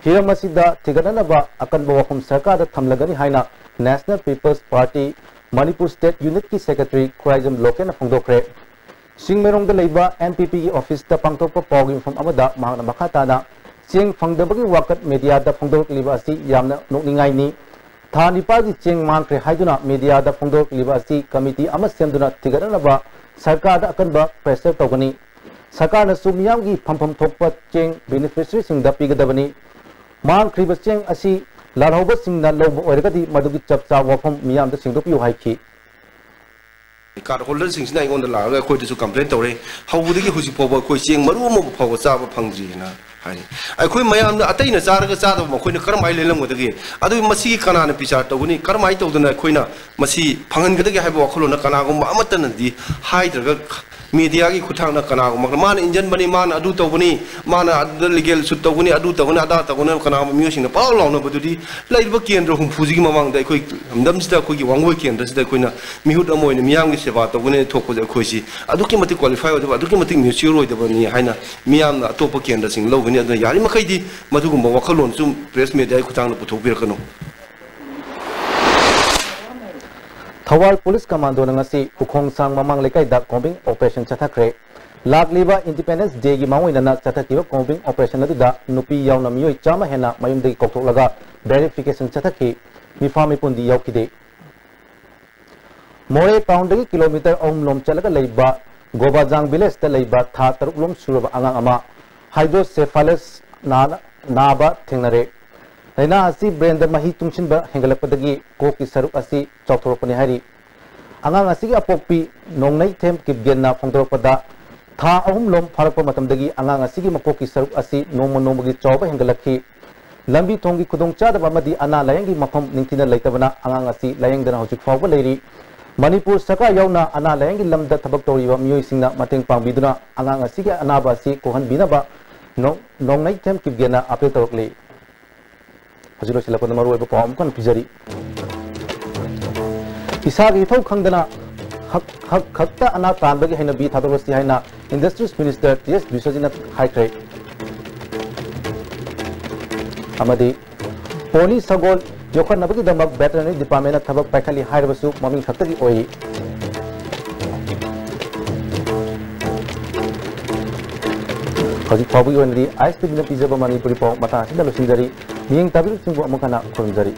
ꯍꯤꯔꯝ ꯑꯁꯤꯗ ꯊꯤꯒꯠꯅꯅꯕ ꯑꯀꯟꯕ ꯋꯥꯐꯝ ꯁꯔꯀꯥꯔꯗ ꯊꯝꯂꯒꯅꯤ ꯍꯥꯏꯅ national people's party Manipur state ꯌꯨꯅꯤꯠꯀꯤ ꯁꯦꯀ꯭ꯔꯦꯇꯔꯤ ꯈꯨꯔꯥꯏꯖꯝ ꯂꯣꯀꯦꯟꯅ ꯐꯣꯡꯗꯣꯛꯈ꯭ꯔꯦ꯫ ꯆꯤꯡꯃꯩꯔꯣꯡꯗ ꯂꯩꯕ ꯑꯦꯟ ꯄꯤ ꯄꯤꯒꯤ ꯑꯣꯐꯤꯁꯇ ꯄꯥꯡꯊꯣꯛꯄ ꯄꯥꯎꯒꯤ ꯃꯤꯐꯝ ꯑꯃꯗ ꯃꯍꯥꯛꯅ ꯃꯈꯥ ꯇꯥꯅ ꯆꯦꯡ ꯐꯪꯗꯕꯒꯤ ꯋꯥꯀꯠ ꯃꯦꯗꯤꯌꯥꯗ ꯐꯣꯡꯗꯣꯔꯛꯂꯤꯕ ꯑꯁꯤ ꯌꯥꯝꯅ ꯅꯣꯛꯅꯤꯡꯉꯥꯏꯅꯤ꯫ ꯊꯥ ꯅꯤꯄꯥꯜꯒꯤ ꯆꯦꯡ ꯃꯥꯡꯈ꯭ꯔꯦ ꯍꯥꯏꯗꯨꯅ ꯃꯦꯗꯤꯌꯥꯗ ꯐꯣꯡꯗꯣꯔꯛꯂꯤꯕ ꯑꯁꯤ ꯀꯃꯤꯇꯤ ꯑꯃ ꯁꯦꯝꯗꯨꯅ ꯊꯤꯒꯠꯅꯅꯕ ꯁꯔꯀꯥꯔꯗ ꯑꯀꯟꯕ pressure ꯇꯧꯒꯅꯤ꯫ ꯁꯔꯀꯥꯔꯅꯁꯨ ꯃꯤꯌꯥꯝꯒꯤ ꯐꯪꯐꯝ ꯊꯣꯛꯄ ꯆꯦꯡ beneficiaryꯁꯤꯡꯗ ꯄꯤꯒꯗꯕꯅꯤ꯫ ꯃꯥꯡꯈ꯭ꯔꯤꯕ ꯆꯦꯡ ꯑꯁꯤ ꯂꯥꯜꯍꯧꯕꯁꯤꯡꯅ ꯂꯧꯕ ꯑꯣꯏꯔꯒꯗꯤ ꯃꯗꯨꯒꯤ ꯆꯞ ꯆꯥꯕ ꯋꯥꯐꯝ ꯃꯤꯌꯥꯝꯗ ꯁꯦꯡꯗꯣꯛꯄꯤꯌꯨ ꯍꯥꯏꯈꯤ꯫ Card holderꯁꯤꯡꯁꯤꯅ ꯑꯩꯉꯣꯟꯗ ꯂꯥꯛꯑꯒ ꯑꯩꯈꯣꯏꯗꯁꯨ complain ꯇꯧꯔꯦ, ꯍꯧꯕꯗꯒꯤ ꯍꯧꯖꯤꯛ ꯐꯥꯎꯕ ꯑꯩꯈꯣꯏ ꯆꯦꯡ ꯃꯔꯨ ꯑꯃꯕꯨ ꯐꯥꯎꯕ ꯆꯥꯕ ꯐꯪꯗ꯭ꯔꯤꯅ ꯍꯥꯏꯔꯤ꯫ ꯑꯩꯈꯣꯏ ꯃꯌꯥꯝꯅ ꯑꯇꯩꯅ ꯆꯥꯔꯒ ꯆꯥꯗꯕ ꯃꯈꯣꯏꯅ ꯀꯔꯝꯍꯥꯏꯅ ꯂꯦꯜꯂꯝꯒꯗꯒꯦ? ꯑꯗꯨ ꯃꯁꯤꯒꯤ ꯀꯅꯥꯅ ꯕꯤꯆꯥꯔ ꯇꯧꯒꯅꯤ? ꯀꯔꯝꯍꯥꯏꯅ ꯇꯧꯗꯅ ꯑꯩꯈꯣꯏꯅ ꯃꯁꯤ ꯐꯪꯍꯟꯒꯗꯒꯦ ꯍꯥꯏꯕ ꯋꯥꯈꯜꯂꯣꯟꯅ ꯀꯅꯥꯒꯨꯝꯕ ꯑꯃꯠꯇꯅꯗꯤ ꯍꯥꯏꯗ꯭ꯔꯒ, mediaꯒꯤ ꯈꯨꯠꯊꯥꯡꯗ ꯀꯅꯥꯒꯨꯝꯕ ꯃꯥꯅ ꯏꯟꯖꯟꯕꯅꯤ, ꯃꯥꯅ ꯑꯗꯨ ꯇꯧꯕꯅꯤ, ꯃꯥꯅ ꯑꯗꯨꯗ legal suit ꯇꯧꯒꯅꯤ, ꯑꯗꯨ ꯇꯧꯒꯅꯤ, ꯑꯗꯥ ꯇꯧꯒꯅꯤ, ꯀꯅꯥꯒꯨꯝꯕ ꯃꯤꯑꯣꯏꯁꯤꯡꯅ ꯄꯥꯎ ꯂꯥꯎꯅꯕꯗꯨꯗꯤ ꯂꯩꯔꯤꯕ ꯀꯦꯟꯗ꯭ꯔ ꯍꯨꯝꯐꯨꯁꯤꯒꯤ ꯃꯃꯥꯡꯗ ꯑꯩꯈꯣꯏ ꯂꯝꯗꯝꯁꯤꯗ, ꯑꯩꯈꯣꯏꯒꯤ ꯋꯥꯡꯒꯣꯏ ꯀꯦꯟꯗ꯭ꯔꯁꯤꯗ ꯑꯩꯈꯣꯏꯅ ꯃꯤꯍꯨꯠ ꯑꯃ ꯑꯣꯏꯅ ꯃꯤꯌꯥꯝꯒꯤ ꯁꯦꯕꯥ ꯇꯧꯒꯅꯤ ꯊꯣꯛꯄꯁꯦ ꯑꯩꯈꯣꯏꯁꯤ ꯑꯗꯨꯛꯀꯤ ꯃꯇꯤꯛ qualify ꯑꯣꯏꯗꯕ, ꯑꯗꯨꯛꯀꯤ ꯃꯇꯤꯛ mature ꯑꯣꯏꯗꯕꯅꯤ ꯍꯥꯏꯅ ꯃꯤꯌꯥꯝꯅ ꯑꯇꯣꯞꯄ ꯀꯦꯟꯗ꯭ꯔꯁꯤꯡ ꯂꯧꯒꯅꯤ꯫ ꯑꯗꯨꯅ ꯌꯥꯔꯤꯃꯈꯩꯗꯤ ꯃꯗꯨꯒꯨꯝꯕ ꯋꯥꯈꯜꯂꯣꯟꯁꯨ press mediaꯒꯤ ꯈꯨꯠꯊꯥꯡꯗ ꯄꯨꯊꯣꯛꯄꯤꯔꯛꯀꯅꯨ꯫ ꯊꯧꯕꯥꯜ police commandoꯅ ꯉꯁꯤ ꯎꯈꯣꯡꯁꯥꯡ ꯃꯃꯥꯡ ꯂꯩꯀꯥꯏꯗ combing operation ꯆꯠꯊꯈ꯭ꯔꯦ꯫ ꯂꯥꯛꯂꯤꯕ Independence Dayꯒꯤ ꯃꯥꯡꯑꯣꯏꯅꯅ ꯆꯠꯊꯈꯤꯕ combing operation ꯑꯗꯨꯗ ꯅꯨꯄꯤ ꯌꯥꯎꯅ ꯃꯤꯑꯣꯏ ꯆꯥꯝꯃ ꯍꯦꯟꯅ ꯃꯌꯨꯝꯗꯒꯤ ꯀꯧꯊꯣꯛꯂꯒ verification ꯆꯠꯊꯈꯤ꯫ ꯃꯤꯐꯥ ꯃꯤꯄꯨꯟꯗꯤ ꯌꯥꯎꯈꯤꯗꯦ꯫ ꯃꯣꯔꯦ townꯗꯒꯤ kilometre ꯑꯍꯨꯝ ꯂꯣꯝ ꯆꯠꯂꯒ ꯂꯩꯕ ꯒꯣꯕꯥꯖꯥꯡ villageꯇ ꯂꯩꯕ ꯊꯥ ꯇꯔꯨꯛ ꯂꯣꯝ ꯁꯨꯔꯕ ꯑꯉꯥꯡ ꯑꯃ hydrocephalus ꯅꯥ-, ꯅꯥꯕ ꯊꯦꯡꯅꯔꯦ꯫ ꯂꯥꯏꯅꯥ ꯑꯁꯤ brainꯗ ꯃꯍꯤ ꯇꯨꯡꯁꯤꯟꯕ ꯍꯦꯟꯒꯠꯂꯛꯄꯗꯒꯤ ꯀꯣꯛꯀꯤ ꯁꯔꯨꯛ ꯑꯁꯤ ꯆꯥꯎꯊꯣꯔꯛꯄꯅꯤ ꯍꯥꯏꯔꯤ꯫ ꯑꯉꯥꯡ ꯑꯁꯤꯒꯤ ꯑꯄꯣꯛꯄꯤ ꯅꯣꯡꯅꯩꯊꯦꯝ ꯀꯤꯞꯒꯦꯟꯅ ꯐꯣꯡꯗꯣꯔꯛꯄꯗ, ꯊꯥ ꯑꯍꯨꯝ ꯂꯣꯝ ꯐꯥꯔꯛꯄ ꯃꯇꯝꯗꯒꯤ ꯑꯉꯥꯡ ꯑꯁꯤꯒꯤ ꯃꯀꯣꯛꯀꯤ ꯁꯔꯨꯛ ꯑꯁꯤ ꯅꯣꯡꯃ ꯅꯣꯡꯃꯒꯤ ꯆꯥꯎꯕ ꯍꯦꯟꯒꯠꯂꯛꯈꯤ꯫ ꯂꯝꯕꯤ ꯊꯣꯡꯒꯤ ꯈꯨꯗꯣꯡꯆꯥꯗꯕ ꯑꯃꯗꯤ ꯑꯅꯥ ꯂꯥꯌꯦꯡꯒꯤ ꯃꯐꯝ ꯅꯤꯡꯊꯤꯅ ꯂꯩꯇꯕꯅ ꯑꯉꯥꯡ ꯑꯁꯤ ꯂꯥꯌꯦꯡꯗꯅ ꯍꯧꯖꯤꯛ ꯐꯥꯎꯕ ꯂꯩꯔꯤ꯫ ꯃꯅꯤꯄꯨꯔ ꯁꯔꯀꯥꯔ ꯌꯥꯎꯅ ꯑꯅꯥ ꯂꯥꯌꯦꯡꯒꯤ ꯂꯝꯗ ꯊꯕꯛ ꯇꯧꯔꯤꯕ ꯃꯤꯑꯣꯏꯁꯤꯡꯅ ꯃꯇꯦꯡ ꯄꯥꯡꯕꯤꯗꯨꯅ ꯑꯉꯥꯡ ꯑꯁꯤꯒꯤ ꯑꯅꯥꯕ ꯑꯁꯤ ꯀꯣꯛꯍꯟꯕꯤꯅꯕ ꯅꯣ-, ꯅꯣꯡꯅꯩꯊꯦꯝ ꯀꯤꯞꯒꯦꯟꯅ appeal ꯇꯧꯔꯛꯂꯤ꯫ ꯍꯧꯖꯤꯛ ꯂꯣꯏꯁꯤꯜꯂꯛꯄꯗ ꯃꯔꯨꯑꯣꯏꯕ ꯄꯥꯎ ꯑꯃꯨꯛ ꯍꯟꯅ ꯄꯤꯖꯔꯤ꯫ ꯏꯁꯥꯒꯤ ꯏꯊꯧ ꯈꯪꯗꯅ ꯍꯛ, ꯍꯛ ꯈꯛꯇ ꯑꯅꯥ ꯇꯥꯟꯕꯒꯤ ꯍꯩꯅꯕꯤ ꯊꯥꯗꯣꯛꯂꯁꯤ ꯍꯥꯏꯅ Industries Minister ꯇꯤ ꯑꯦꯁ ꯕꯤꯁ꯭ꯋꯖꯤꯠꯅ ꯍꯥꯏꯈ꯭ꯔꯦ꯫ ꯑꯃꯗꯤ pony ꯁꯒꯣꯜ ꯌꯣꯛꯈꯠꯅꯕꯒꯤꯗꯃꯛ veterinary departmentꯅ ꯊꯕꯛ ꯄꯥꯏꯈꯠꯂꯤ ꯍꯥꯏꯔꯕꯁꯨ ꯃꯃꯤꯡ ꯈꯛꯇꯒꯤ ꯑꯣꯏꯔꯤ꯫ ꯍꯧꯖꯤꯛ ꯐꯥꯎꯕꯒꯤ ꯑꯣꯏꯅꯗꯤ ꯑꯥꯏ ꯑꯦꯁ ꯇꯤ ꯚꯤꯅ ꯄꯤꯖꯕ ꯃꯅꯤꯄꯨꯔꯤ ꯄꯥꯎ ꯃꯇꯥꯡ ꯑꯁꯤꯗ ꯂꯣꯏꯁꯤꯟꯖꯔꯤ꯫ ꯃꯤꯠꯌꯦꯡ ꯇꯥꯕꯤꯔꯤꯕꯁꯤꯡꯕꯨ ꯑꯃꯨꯛ ꯍꯟꯅ ꯈꯨꯔꯨꯝꯖꯔꯤ꯫